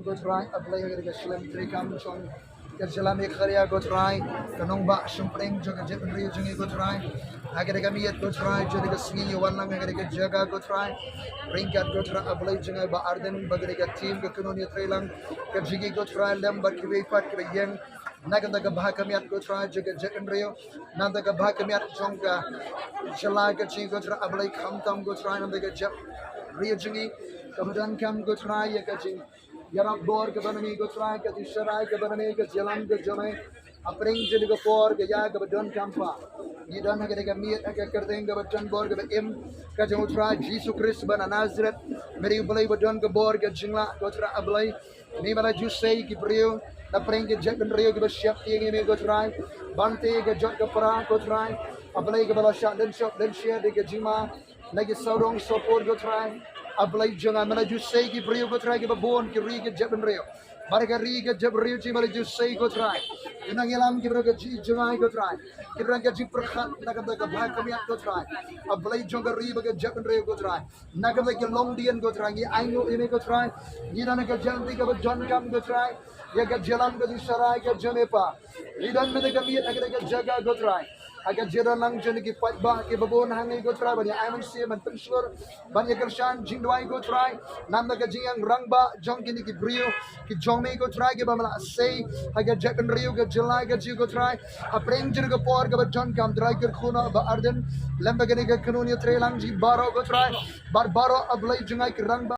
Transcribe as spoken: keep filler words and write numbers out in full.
Ko Trai, A Blei ha kane ka shlem treikam jong ka jylla Meghalaya, ko Trai, ka nongbah shongpdeng jong ka jaitbynriew jong ngi, ko Trai. Ha kane ka miet, ko Trai, jong kane ka sngi ïa wan lang ha kane ka jaka, ko Trai. Ryngkat, ko Trai, A Blei jong ngi, Bah Ardent bad kane ka team ka kynhun ïatreilang ka jong ngi, ko Trai, lem bad kiwei pat kiba ïeng na ka bynta ka bha ka miat, ko Trai, jong ka jaitbynriew, na ka bynta ka bha ka miat jong ka jylla ka jong ngi, ko Trai, A Blei, khamtam, ko Trai, na ka bynta ka jaitbynriew jong ngi kaba donkam, ko Trai, ïa ka jing ïarap bor kaba na ngi, ko Trai, ka jingsharai kaba na ngi, ka jingïalam ka jong me. Hapdeng jong kane ka por ka ïa kaba donkam pat, ngi don ha kane ka miet ha ka kyrteng kaba don bor kaba im ka jong U Trai Jisu Khrist ba na Nasareth, Mei U Blei ba don ka bor ka jinglah, ko Trai A Blei. Me me la ju sei ki briew na pdeng ka jaitbynriew kiba sheptieng ïa me, ko Trai. Ban tei ka jot ka pra, ko Trai, A Blei, kaba la shah dang shop dang shia da ka jingma na ki sawdong sawpor, ko Trai. A Blei jong nga, me la ju sei ki briew, ko Trai, kiba bun ki ri ka jaitbynriew. Bad ka ri ka jaitbynriew jong ngi me la ju sei, ko Trai, ki nongïalam kiba na ka jingïaid jong nga, ko Trai, ki don ka jingpyrkhat na ka bynta ka bha ka miat, ko Trai, A Blei jong ka ri bad ka jaitbynriew, ko Trai. Na ka bynta ki longdien, ko Trai, ngi ainguh ïa me, ko Trai. Ngi don ha ka jingïaid kaba donkam, ko Trai, ïa ka jingïalam ka jingsharai ka jong me pat. Ngi don mynta ka miet ha kane ka jaka, ko Trai, ha ka jingdon lang jong ki paidbah kiba bun hangne, ko Trai, ban ïa ai mynsiem ban pynshlur, ban ïa kyrshan jingduwai, ko Trai, namar ka jingïalang rangbah jong kine ki briew ki jong me, ko Trai, kiba me la sei ha ka jaitbynriew, ka jylla ka jong ngi, ko Trai. Hapdeng jong ka por kaba donkam, Trai, kyrkhu noh Bah Ardent lem bad kane ka kynhun ïatreilang jong ngi baroh, ko Trai, bad baroh, A Blei jong nga, ki rangbah